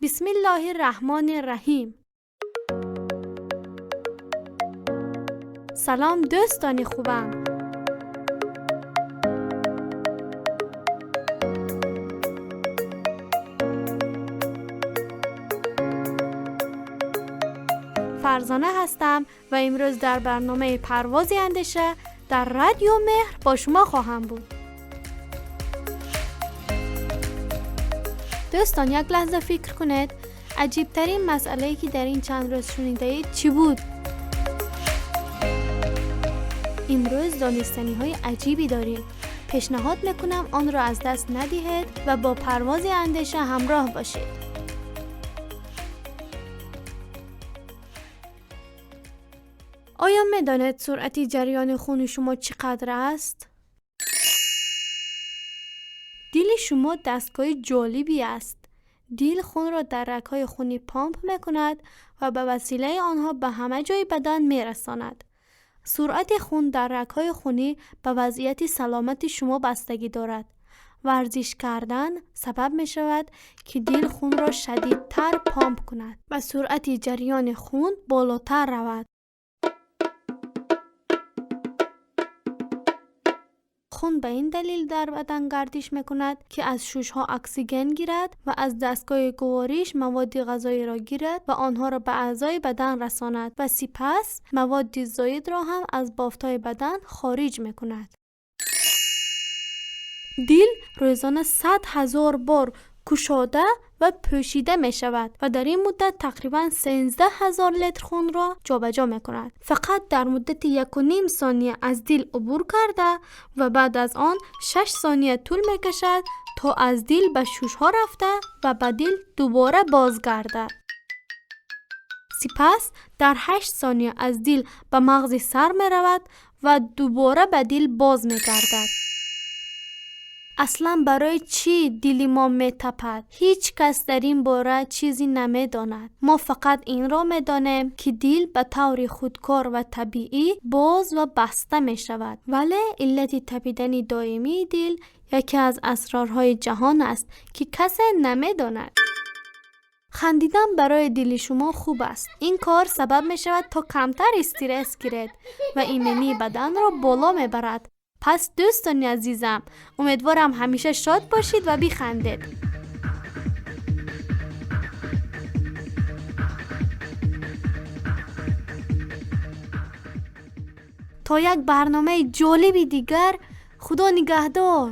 Бисмиллоҳи раҳмони раҳим. Салом, дӯстони хубам. Фарзона ҳастам ва имрӯз дар барномаи Парвози андеша дар Радио Меҳр бо шумо хоҳам буд. Дӯстон, як лаҳза фикр кунед, аҷибтарин масъалае ки дар ин чанд рӯз шунидаед чӣ буд? Имрӯз донистаниҳои аҷибе дорем. Пешниҳод мекунам онро аз даст надиҳед ва бо Парвози андеша ҳамроҳ бошед. Оё медонед суръати ҷараёни хуни шумо чӣ қадр аст? Дили шумо дастгоҳи ҷолибе аст. Дил хунро дар рагҳои хунӣ помп мекунад ва ба василаи онҳо ба ҳама ҷои бадан мерасонад. Суръати хун дар рагҳои хунӣ ба вазъияти саломати шумо бастагӣ дорад. Варзиш кардан сабаб мешавад, ки дил хунро шадидтар помп кунад ва суръати ҷараёни хун болотар равад. Хун ба ин далел дар бадан гардиш мекунад, ки аз шушҳо оксиген гирад ва аз дастгоҳи гувориш маводи ғазоиро гирад ва онҳоро ба аъзои бадан расонад ва сипас маводи зоидро ҳам аз бофтҳои бадан хориҷ мекунад. Дил рӯзона 100 000 бор кушода ва пӯшида мешавад ва дар ин муддат тақрибан 13 000 литр хунро ҷобаҷо мекунад. Фақат дар муддати 1,5 сония аз дил убур карда ва баъд аз он 6 сония тӯл мекашад, то аз дил ба шушҳо рафта ва ба дил дубора бозгардад. Сипас дар 8 сония аз дил ба мағзи сар меравад ва дубора ба дил боз мегардад. Аслан барои чӣ дили мо метапад? Ҳеҷ кас дар ин бора чизе намедонад. Мо фақат инро медонем, ки дил ба таври худкор ва табиӣ боз ва баста мешавад. Вале иллати тапидани доимии дил яке аз асрорҳои ҷаҳон аст, ки касе намедонад. Хандидан барои дили шумо хуб аст. Ин кор сабаб мешавад, то камтар стресс гиред ва иминии баданро боло мебарад. Пас, дӯстони азизам, умедворам ҳамеша шод бошед ва бихандед. То як барномаи ҷолиби дигар, Худо нигаҳдор.